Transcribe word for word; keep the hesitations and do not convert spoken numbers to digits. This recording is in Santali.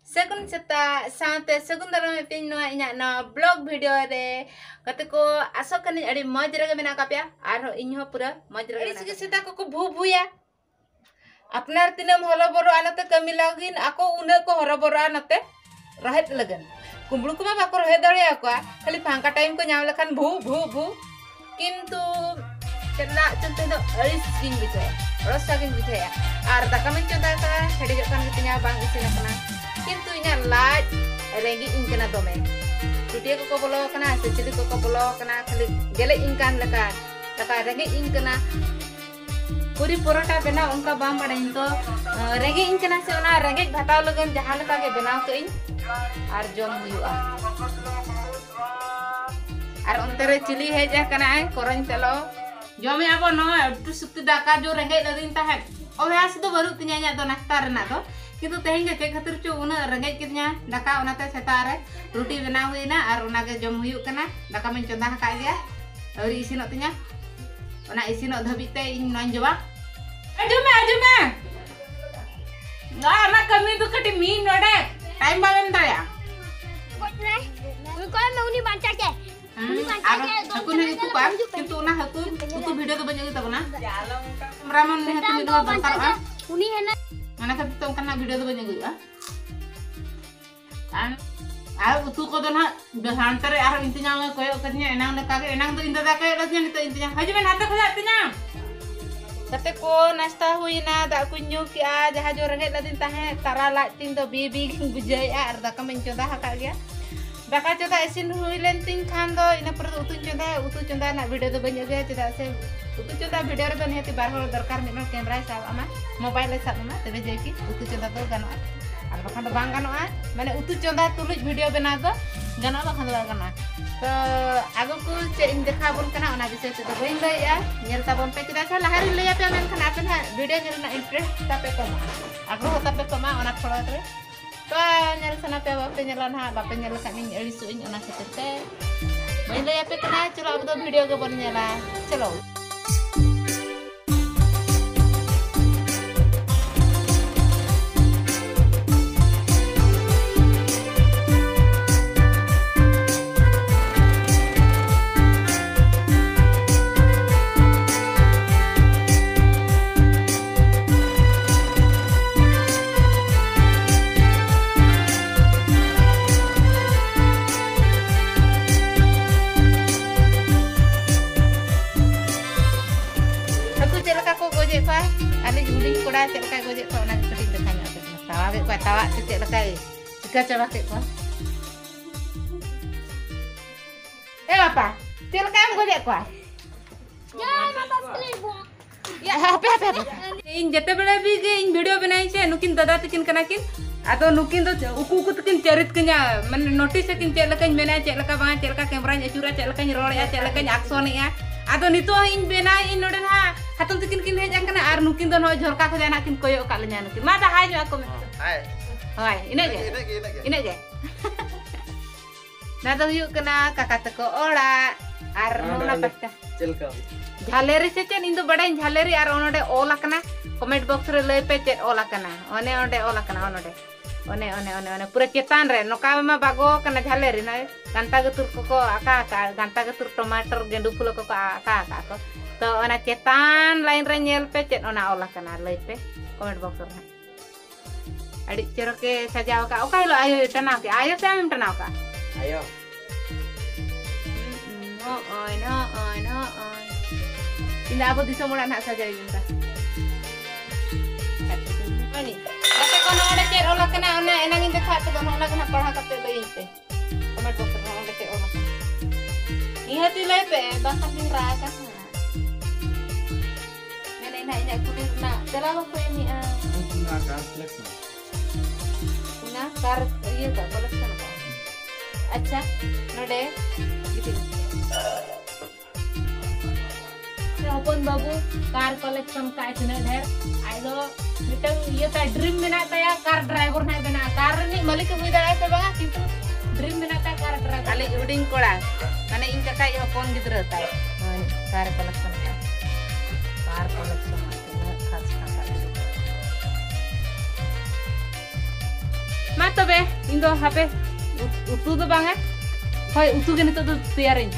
ᱥᱟᱹᱜᱩᱱ ᱥᱮᱛᱟᱜ ᱥᱟᱶᱛᱮ ᱥᱟᱹᱜᱩᱱ ᱫᱟᱨᱟᱢ ᱮᱫ ᱯᱮᱭᱟᱧ ᱱᱚᱣᱟ ᱤᱧᱟᱹᱜ ᱱᱚᱣᱟ vlog video ᱨᱮ᱾ ᱜᱟᱛᱮ ᱠᱚ, ᱟᱥᱚᱜ ᱠᱟᱹᱱᱟᱹᱧ ᱟᱹᱰᱤ ᱢᱚᱡᱽ ᱨᱮᱜᱮ ᱢᱮᱱᱟᱜ ᱟᱠᱟᱫ ᱯᱮᱭᱟ, ᱟᱨᱦᱚᱸ ᱤᱧ ᱦᱚᱸ ᱯᱩᱨᱟᱹ ᱢᱚᱡᱽ ᱨᱮᱜᱮ ᱟᱹᱰᱤ ᱢᱮᱱᱟᱜ ᱥᱮᱛᱟ ᱠᱚᱠᱚ ᱵᱷᱩ ᱵᱷᱩᱭᱟ᱾ ᱟᱯᱱᱟᱨ ᱛᱤᱱᱟᱹᱜ ᱮᱢ ᱦᱚᱨᱚᱵᱚᱨᱚᱜᱼᱟ ᱱᱚᱛᱮ ᱠᱟᱹᱢᱤ ᱞᱟᱹᱜᱤᱫ, ᱟᱠᱚ ᱩᱱᱟᱹᱜ ᱠᱚ ᱦᱚᱨᱚᱵᱚᱨᱚᱜᱼᱟ ᱱᱚᱛᱮ ᱨᱚᱦᱮᱫ ᱞᱟᱹᱜᱤᱫ᱾ ᱠᱩᱢᱵᱽᱲᱩ ᱠᱚᱢᱟ ᱵᱟᱠᱚ ᱨᱚᱦᱮᱫ ᱫᱟᱲᱮᱭᱟᱠᱚᱣᱟ, ᱠᱷᱟᱹᱞᱤ ᱯᱷᱟᱸᱠᱟ time ᱠᱚ ᱧᱟᱢ ᱞᱮᱠᱷᱟᱱ ᱵᱷᱩ ᱵᱷᱩ ᱵᱷᱩ᱾ ᱠᱤᱱᱛᱩ ᱪᱮᱫᱟᱜ ᱪᱚᱝ ᱛᱮᱦᱮᱧ ᱫᱚ ᱟᱹᱲᱤᱥ ᱜᱤᱧ ᱵᱩᱡᱷᱟᱹᱣᱟ, ᱚᱲᱚᱥᱟ ᱜᱤᱧ ᱵᱩᱡᱷᱟᱹᱣᱟ᱾ ᱟᱨ ᱫᱟᱠᱟ ᱢᱟᱧ ᱪᱚᱸᱫᱟ ᱟᱠᱟᱫᱟ, ᱦᱮᱰᱮᱡᱚᱜ ᱠᱟᱱ ᱜᱮᱛᱤᱧᱟ, ᱵᱟᱝ ᱤᱥᱤᱱ ᱟᱠᱟᱱᱟ᱾ ᱠᱤᱱᱛᱩ ᱤᱧᱟᱹᱜ ᱞᱟᱡ ᱨᱮᱸᱜᱮᱡ ᱤᱧ ᱠᱟᱱᱟ ᱫᱚᱢᱮ᱾ ᱪᱩᱴᱤᱭᱟᱹ ᱠᱚᱠᱚ ᱵᱚᱞᱚ ᱟᱠᱟᱱᱟ ᱥᱮ ᱪᱤᱞᱤ ᱠᱚᱠᱚ ᱵᱚᱞᱚ ᱟᱠᱟᱱᱟ, ᱠᱷᱟᱹᱞᱤ ᱜᱮᱞᱮᱡ ᱤᱧ ᱠᱟᱱ ᱞᱮᱠᱟ, ᱫᱟᱠᱟ ᱨᱮᱸᱜᱮᱡ ᱤᱧ ᱠᱟᱱᱟ᱾ ᱯᱩᱨᱤ ᱯᱚᱨᱚᱴᱟ ᱵᱮᱱᱟᱣ ᱚᱱᱠᱟ ᱵᱟᱝ ᱵᱟᱲᱟᱭᱟᱹᱧ ᱛᱚ, ᱟᱸ, ᱨᱮᱸᱜᱮᱡ ᱤᱧ ᱠᱟᱱᱟ ᱥᱮ, ᱚᱱᱟ ᱨᱮᱸᱜᱮᱡ ᱵᱷᱟᱛᱟᱣ ᱞᱟᱹᱜᱤᱫ ᱡᱟᱦᱟᱸ ᱞᱮᱠᱟ ᱜᱮ ᱵᱮᱱᱟᱣ ᱠᱟᱜ ᱟᱹᱧ ᱟᱨ ᱡᱚᱢ ᱦᱩᱭᱩᱜᱼᱟ᱾ ᱟᱨ ᱚᱱᱛᱮ ᱨᱮ ᱪᱤᱞᱤ ᱦᱮᱡ ᱟᱠᱟᱱᱟᱭ, ᱠᱚᱨᱚᱧ ᱛᱮᱞᱚ᱾ ᱡᱚᱢᱮᱜᱼᱟ ᱵᱚ ᱱᱚᱜᱼᱚᱭ ᱩᱛᱩ ᱥᱩᱠᱛᱤ ᱫᱟᱠᱟ, ᱡᱚ ᱨᱮᱸᱜᱮᱡ ᱞᱟᱹᱫᱤᱧ ᱛᱟᱦᱮᱸᱫ᱾ ᱚᱵᱷᱭᱟᱥ ᱫᱚ ᱵᱟᱹᱱᱩᱜ ᱛᱤᱧᱟ ᱤᱧᱟᱹᱜ ᱫᱚ ᱱᱟᱥᱛᱟ ᱨᱮᱱᱟᱜ ᱫᱚ, ᱠᱤᱱᱛᱩ ᱛᱮᱦᱮᱧ ᱜᱮ ᱪᱮᱫ ᱠᱷᱟᱹᱛᱤᱨ ᱪᱚ ᱩᱱᱟᱹᱜ ᱨᱮᱸᱜᱮᱡ ᱠᱤᱫᱤᱧᱟ ᱫᱟᱠᱟ, ᱚᱱᱟᱛᱮ ᱥᱮᱛᱟᱜ ᱨᱮ ᱨᱩᱴᱤ ᱵᱮᱱᱟᱣ ᱦᱩᱭᱱᱟ ᱟᱨ ᱚᱱᱟᱜᱮ ᱡᱚᱢ ᱦᱩᱭᱩᱜ ᱠᱟᱱᱟ᱾ ᱫᱟᱠᱟ ᱢᱟᱧ ᱪᱚᱸᱫᱟ ᱟᱠᱟᱫ ᱜᱮᱭᱟ, ᱟᱹᱣᱨᱤ ᱤᱥᱤᱱᱚᱜ ᱛᱤᱧᱟ᱾ ᱚᱱᱟ ᱤᱥᱤᱱᱚᱜ ᱫᱷᱟᱹᱵᱤᱡ ᱛᱮ ᱤᱧ ᱱᱚᱣᱟᱧ ᱡᱚᱢᱟ᱾ ᱟᱸᱡᱚᱢ ᱢᱮ, ᱟᱸᱡᱚᱢ ᱢᱮ᱾ ᱱᱚᱣᱟ ᱟᱢᱟᱜ ᱠᱟᱹᱢᱤ ᱫᱚ ᱠᱟᱹᱴᱤᱡ ᱢᱤᱫ ᱱᱚᱰᱮ time ᱵᱟᱢ ᱮᱢ ᱫᱟᱲᱮᱭᱟᱜᱼᱟ᱾ ᱜᱚᱡ ᱢᱮ᱾ ᱩᱱᱤ ᱠᱚᱭ ᱢᱮ, ᱩᱱᱤ ᱵᱟᱧᱪᱟᱣ ᱪᱮ? ᱦᱩᱸ, ᱩᱱᱤ ᱵᱟᱧᱪᱟᱣ ᱟᱨ ᱪᱮ? ᱦᱟᱹᱠᱩ ᱱᱟᱦᱟᱜ ᱩᱛᱩ ᱠᱚᱣᱟ, ᱠᱤᱱᱛᱩ ᱚᱱᱟ ᱦᱟᱹᱠᱩ ᱩᱛᱩ video ᱫᱚ ᱵᱟᱹᱧ ᱟᱹᱜᱩᱭ ᱛᱟᱵᱚᱱᱟ᱾ Cameraman ᱱᱤᱦᱟᱹᱛ ᱩᱱᱤ ᱫᱚ ᱫᱚᱨᱠᱟᱨᱚᱜᱼᱟ᱾ ᱩᱱᱤ ᱦᱮᱱᱟᱜ᱾ ᱚᱱᱟ ᱠᱷᱟᱹᱛᱤᱨ ᱛᱮ ᱚᱱᱠᱟᱱᱟᱜ video ᱫᱚ ᱵᱟᱹᱧ ᱟᱹᱜᱩᱭᱮᱫᱼᱟ᱾ ᱟᱨ, ᱟᱨ ᱩᱛᱩ ᱠᱚᱫᱚ ᱱᱟᱦᱟᱜ ᱦᱟᱱᱛᱮ ᱨᱮ ᱟᱨᱦᱚᱸ ᱤᱧ ᱛᱮᱧᱟᱝ ᱮ ᱠᱚᱭᱚᱜ ᱠᱟᱫᱤᱧᱟ, ᱮᱱᱟᱝ ᱞᱮᱠᱟ ᱜᱮ, ᱮᱱᱟᱝ ᱫᱚ ᱤᱧ ᱫᱟᱫᱟ ᱠᱚᱭᱚᱜ ᱞᱮᱫᱤᱧᱟ, ᱱᱤᱛᱚᱜ ᱤᱧ ᱛᱮᱧᱟᱝ, ᱦᱤᱡᱩᱜ ᱢᱮ ᱱᱟᱛᱮ ᱠᱷᱚᱱᱟᱜ ᱛᱮᱧᱟᱝ᱾ ᱜᱟᱛᱮ ᱠᱚ, ᱱᱟᱥᱛᱟ ᱦᱩᱭᱱᱟ, ᱫᱟᱜ ᱠᱚᱧ ᱧᱩ ᱠᱮᱜᱼᱟ, ᱡᱟᱦᱟᱸ ᱡᱚ ᱨᱮᱸᱜᱮᱡ ᱞᱮᱫᱤᱧ ᱛᱟᱦᱮᱸᱫ, ᱛᱟᱨᱟ ᱞᱟᱡ ᱛᱤᱧ ᱫᱚ ᱵᱤ ᱵᱤ ᱜᱤᱧ ᱵᱩᱡᱷᱟᱹᱣᱮᱫᱼᱟ, ᱟᱨ ᱫᱟᱠᱟ ᱢᱟᱧ ᱪᱚᱸᱫᱟ ᱟᱠᱟᱫ ᱜᱮᱭᱟ᱾ ᱫᱟᱠᱟ ᱪᱚᱸᱫᱟ ᱤᱥᱤᱱ ᱦᱩᱭ ᱞᱮᱱ ᱛᱤᱧ ᱠᱷᱟᱱ ᱫᱚ ᱤᱱᱟᱹ ᱯᱚᱨᱮ ᱫᱚ ᱩᱛᱩᱧ ᱪᱚᱸᱫᱟᱭᱟ᱾ ᱩᱛᱩ ᱪᱚᱸᱫᱟ ᱨᱮᱱᱟᱜ video ᱫᱚ ᱵᱟᱹᱧ ᱟᱹᱜᱩᱭᱟ, ᱪᱮᱫᱟᱜ ᱥᱮ ᱩᱛᱩ ᱪᱚᱸᱫᱟ video ᱨᱮᱫᱚ ᱱᱤᱦᱟᱹᱛᱤ ᱵᱟᱨ ᱦᱚᱲ ᱫᱚᱨᱠᱟᱨ, ᱢᱤᱫ ᱦᱚᱲ camera ᱭ ᱥᱟᱵ ᱟᱢᱟ, mobile ᱮ ᱥᱟᱵ ᱟᱢᱟ, ᱛᱚᱵᱮ ᱡᱮ ᱠᱤ ᱩᱛᱩ ᱪᱚᱸᱫᱟ ᱫᱚ ᱜᱟᱱᱚᱜᱼᱟ, ᱟᱨ ᱵᱟᱠᱷᱟᱱ ᱫᱚ ᱵᱟᱝ ᱜᱟᱱᱚᱜᱼᱟ᱾ ᱢᱟᱱᱮ ᱩᱛᱩ ᱪᱚᱸᱫᱟ ᱛᱩᱞᱩᱡ video ᱵᱮᱱᱟᱣ ᱫᱚ ᱜᱟᱱᱚᱜᱼᱟ, ᱵᱟᱠᱷᱟᱱ ᱫᱚ ᱵᱟᱝ ᱜᱟᱱᱚᱜᱼᱟ᱾ ᱛᱚ ᱟᱜᱚ ᱠᱚ ᱪᱮᱫ ᱤᱧ ᱫᱮᱠᱷᱟᱣ ᱟᱵᱚᱱ ᱠᱟᱱᱟ ᱚᱱᱟ ᱵᱤᱥᱚᱭ ᱛᱮᱫᱚ ᱵᱟᱹᱧ ᱞᱟᱹᱭᱮᱜᱼᱟ, ᱧᱮᱞ ᱛᱟᱵᱚᱱ ᱯᱮ, ᱪᱮᱫᱟᱜ ᱥᱮ ᱞᱟᱦᱟ ᱨᱤᱧ ᱞᱟᱹᱭ ᱟᱯᱮᱭᱟ, ᱢᱮᱱᱠᱷᱟᱱ ᱟᱯᱮ ᱱᱟᱦᱟᱜ video ᱧᱮᱞ ᱨᱮᱱᱟᱜ interest ᱛᱟᱯᱮ ᱠᱚᱢᱟ, ᱟᱜᱽᱨᱚᱦᱚ ᱛᱟᱯᱮ ᱠᱚᱢᱟ, ᱚᱱᱟ ᱛᱷᱚᱲᱟ ᱨᱮ ᱛᱚ ᱧᱮᱞ ᱥᱟᱱᱟ ᱯᱮᱭᱟ, ᱵᱟᱯᱮ ᱧᱮᱞᱟ ᱱᱟᱦᱟᱜ, ᱵᱟᱯᱮ ᱧᱮᱞ ᱞᱮᱠᱷᱟᱱ ᱤᱧ ᱟᱹᱲᱤᱥᱚᱜ ᱟᱹᱧ, ᱚᱱᱟ ᱠᱷᱟᱹᱛᱤᱨ ᱛᱮ ᱵᱟᱹᱧ ᱞᱟᱹᱭ ᱟᱯᱮ ᱠᱟᱱᱟ᱾ ᱪᱚᱞᱚ ᱟᱵᱚ ᱫᱚ video ᱜᱮᱵᱚᱱ ᱧᱮᱞᱟ, ᱪᱚᱞᱚ᱾ ᱪᱮᱫ ᱞᱮᱠᱟᱭ ᱜᱚᱡᱮᱫ ᱠᱚᱣᱟ, ᱚᱱᱟ ᱜᱮ ᱠᱟᱹᱴᱤᱡ ᱫᱮᱠᱷᱟᱣ ᱧᱚᱜ ᱟᱯᱮ ᱠᱟᱱᱟ᱾ ᱛᱟᱣᱟ ᱠᱮᱫ ᱠᱚᱣᱟ, ᱛᱟᱣᱟ ᱛᱮ ᱪᱮᱫ ᱞᱮᱠᱟᱭ ᱪᱤᱠᱟᱹ ᱪᱟᱵᱟ ᱠᱮᱫ ᱠᱚᱣᱟ᱾ ᱮ ᱵᱟᱯᱟ, ᱪᱮᱫ ᱞᱮᱠᱟᱭ ᱜᱚᱡᱮᱫ ᱠᱚᱣᱟ? ᱡᱟᱭ ᱢᱟᱛᱟ ᱥᱤᱞᱤ ᱵᱚ᱾ ᱭᱟ, ᱦᱟᱯᱮ, ᱦᱟᱯᱮ, ᱦᱟᱯᱮ᱾ ᱤᱧ ᱡᱮᱛᱮ ᱵᱮᱲᱟ ᱵᱤ ᱜᱮ ᱤᱧ video ᱵᱮᱱᱟᱣᱤᱧ ᱥᱮ, ᱱᱩᱠᱤᱱ ᱫᱟᱫᱟ ᱛᱟᱹᱠᱤᱱ ᱠᱟᱱᱟ ᱠᱤᱱ᱾ ᱟᱫᱚ ᱱᱩᱠᱤᱱ ᱫᱚ ᱩᱠᱩ ᱩᱠᱩ ᱛᱮᱠᱤᱱ ᱪᱟᱹᱨᱤᱛ ᱠᱟᱹᱧᱟ, ᱢᱟᱱᱮ notice ᱟᱹᱠᱤᱱ ᱪᱮᱫ ᱞᱮᱠᱟᱧ ᱢᱮᱱᱟ, ᱪᱮᱫ ᱞᱮᱠᱟ ᱵᱟᱝ, ᱪᱮᱫ ᱞᱮᱠᱟ cameraᱧ ᱟᱹᱪᱩᱨᱟ, ᱪᱮᱫ ᱞᱮᱠᱟᱧ ᱨᱚᱲᱮᱜᱼᱟ, ᱪᱮᱫ ᱞᱮᱠᱟᱧ actionᱮᱜᱼᱟ᱾ ᱟᱫᱚ ᱱᱤᱛᱚᱜ ᱦᱚᱸ ᱤᱧ ᱵᱮᱱᱟᱣᱮᱫ ᱤᱧ ᱱᱚᱰᱮ ᱱᱟᱦᱟᱜ ᱦᱟᱛᱚᱢ ᱛᱟᱹᱠᱤᱱ ᱠᱤᱱ ᱦᱮᱡ ᱟᱠᱟᱱᱟ ᱟᱨ ᱱᱩᱠᱤᱱ ᱫᱚ ᱱᱚᱜᱼᱚᱭ ᱡᱷᱚᱨᱠᱟ ᱠᱷᱚᱱᱟᱜ ᱱᱟᱦᱟᱜ ᱠᱤᱱ ᱠᱚᱭᱚᱜ ᱟᱠᱟᱫ ᱞᱤᱧᱟ ᱱᱩᱠᱤᱱ᱾ ᱢᱟ ᱫᱟ hi ᱧᱚᱜ ᱟᱠᱚ ᱢᱮ᱾ ᱦᱮᱸ, hi᱾ ᱦᱳᱭ, ᱤᱱᱟᱹᱜ ᱜᱮ᱾ ᱤᱱᱟᱹᱜ ᱜᱮ, ᱤᱱᱟᱹᱜ ᱜᱮ᱾ ᱤᱱᱟᱹᱜ ᱜᱮ᱾ ᱱᱚᱣᱟ ᱫᱚ ᱦᱩᱭᱩᱜ ᱠᱟᱱᱟ ᱠᱟᱠᱟ ᱛᱟᱠᱚ ᱚᱲᱟᱜ᱾ ᱟᱨ ᱱᱚᱜᱼᱚ ᱱᱟ ᱯᱟᱥᱴᱟ᱾ ᱪᱮᱫ ᱞᱮᱠᱟ? ᱡᱷᱟᱞᱮᱨᱤ ᱥᱮ ᱪᱮᱫ? ᱤᱧ ᱫᱚ ᱵᱟᱰᱟᱭᱟᱹᱧ ᱡᱷᱟᱞᱮᱨᱤ, ᱟᱨ ᱚᱱᱚᱰᱮ ᱚᱞ ᱟᱠᱟᱱᱟ, comment box ᱨᱮ ᱞᱟᱹᱭ ᱯᱮ ᱪᱮᱫ ᱚᱞ ᱟᱠᱟᱱᱟ᱾ ᱚᱱᱮ ᱚᱸᱰᱮ ᱚᱞ ᱟᱠᱟᱱᱟ, ᱚᱱᱚᱰᱮ᱾ ᱚᱱᱮ, ᱚᱱᱮ, ᱚᱱᱮ, ᱚᱱᱮ ᱯᱩᱨᱟᱹ ᱪᱮᱛᱟᱱ ᱨᱮ ᱱᱚᱝᱠᱟ ᱢᱟ ᱵᱟᱜᱚ ᱟᱠᱟᱱᱟ ᱡᱷᱟᱞᱮᱨᱤ, ᱱᱚᱜᱼᱚᱭ ᱜᱟᱱᱴᱟ ᱜᱟᱹᱛᱩᱨ ᱠᱚᱠᱚ ᱟᱠᱟ ᱟᱠᱟᱫᱼᱟ, ᱜᱟᱱᱴᱟ ᱜᱟᱹᱛᱩᱨ, ᱴᱚᱢᱟᱴᱚᱨ, ᱜᱮᱸᱰᱩ ᱯᱷᱩᱞᱟᱹ ᱠᱚᱠᱚ ᱟᱠᱟ ᱟᱠᱟᱫ ᱠᱚ᱾ ᱛᱚ ᱚᱱᱟ ᱪᱮᱛᱟᱱ line ᱨᱮ ᱧᱮᱞ ᱯᱮ ᱪᱮᱫ ᱚᱱᱟ ᱚᱞ ᱟᱠᱟᱱᱟ, ᱞᱟᱹᱭ ᱯᱮ comment box ᱨᱮ ᱦᱟᱸᱜ᱾ ᱟᱹᱰᱤ ᱪᱚᱨᱚᱠᱮ ᱥᱟᱡᱟᱣ ᱟᱠᱟᱫ᱾ ᱚᱠᱟ ᱦᱤᱞᱳᱜ ᱟᱭᱳᱭ ᱴᱟᱱᱟᱣ ᱠᱮᱫᱼᱟ? ᱟᱭᱳ ᱥᱮ ᱟᱢᱮᱢ ᱴᱟᱱᱟᱣ ᱠᱟᱜᱼᱟ? ᱟᱭᱳ᱾ ᱱᱚᱜᱼᱚᱭ, ᱱᱚᱜᱼᱚᱭ, ᱱᱚᱜᱼᱚᱭ᱾ ᱤᱧ ᱫᱚ ᱟᱵᱚ ᱫᱤᱥᱚᱢ ᱚᱲᱟᱜ ᱱᱟᱦᱟᱜ ᱥᱟᱡᱟᱣ ᱤᱧ ᱢᱮᱛᱟ᱾ ᱜᱟᱛᱮ ᱠᱚ, ᱱᱚᱰᱮ ᱪᱮᱫ ᱚᱞ ᱟᱠᱟᱱᱟ? ᱚᱱᱟ ᱮᱱᱟᱝ ᱤᱧ ᱫᱮᱠᱷᱟᱣᱟᱫ ᱛᱟᱵᱚᱱ, ᱚᱱᱟ ᱜᱮ ᱱᱟᱦᱟᱜ ᱯᱟᱲᱦᱟᱣ ᱠᱟᱛᱮ ᱞᱟᱹᱭᱟᱹᱧ ᱯᱮ᱾ Comment box ᱨᱮ ᱚᱸᱰᱮ ᱪᱮᱫ ᱚᱞ ᱟᱠᱟᱱᱟ? ᱱᱤᱦᱟᱹᱛ ᱞᱟᱹᱭ ᱯᱮ, ᱵᱟᱝᱠᱷᱟᱱ ᱵᱤᱱ ᱨᱟᱜᱟ ᱦᱟᱸᱜ᱾ ᱢᱮᱱᱮᱫ ᱱᱟᱦᱟᱜ ᱤᱧᱟᱹᱜ ᱠᱩᱞᱤ ᱨᱮᱱᱟᱜ ᱛᱮᱞᱟ ᱵᱟᱠᱚ ᱮᱢᱮᱜᱼᱟ᱾ ᱚᱱᱟ car collection᱾ ᱚᱱᱟ car ᱤᱭᱟᱹ ᱠᱟᱜ, collection ᱠᱟᱜ᱾ ᱟᱪᱪᱷᱟ, ᱱᱚᱰᱮ ᱜᱤᱛᱤᱡ ᱢᱮ᱾ ᱦᱚᱯᱚᱱ ᱵᱟᱹᱵᱩ car collection ᱠᱟᱜ ᱛᱤᱱᱟᱹᱜ ᱰᱷᱮᱨ, ᱟᱡ ᱫᱚ ᱢᱤᱫᱴᱟᱝ ᱤᱭᱟᱹ ᱛᱟᱭ, dream ᱢᱮᱱᱟᱜ ᱛᱟᱭᱟ, car driver ᱱᱟᱭ ᱵᱮᱱᱟᱜᱼᱟ᱾ Car ᱨᱤᱱᱤᱡ ᱢᱟᱹᱞᱤᱠ ᱮ ᱦᱩᱭ ᱫᱟᱲᱮᱭᱟᱜᱼᱟ ᱥᱮ ᱵᱟᱝᱟ, ᱠᱤᱱᱛᱩ dream ᱢᱮᱱᱟᱜ ᱛᱟᱭᱟ car driver᱾ ᱟᱞᱮ ᱦᱩᱰᱤᱧ ᱠᱚᱲᱟ, ᱢᱟᱱᱮ ᱤᱧ ᱠᱟᱠᱟᱭᱤᱡ ᱦᱚᱯᱚᱱ ᱜᱤᱫᱽᱨᱟᱹ ᱛᱟᱭ, ᱦᱳᱭ, car collection ᱠᱟᱜ᱾ Car collection ᱢᱟ ᱛᱤᱱᱟᱹᱜ ᱠᱷᱟᱥ ᱠᱷᱟᱥ ᱟᱹᱰᱤ᱾ ᱢᱟ ᱛᱚᱵᱮ, ᱤᱧ ᱫᱚ ᱦᱟᱯᱮ, ᱩᱛ-, ᱩᱛᱩ ᱫᱚ ᱵᱟᱝᱟ, ᱦᱳᱭ, ᱩᱛᱩ ᱜᱮ ᱱᱤᱛᱚᱜ ᱫᱚ ᱛᱮᱭᱟᱨᱟᱹᱧ᱾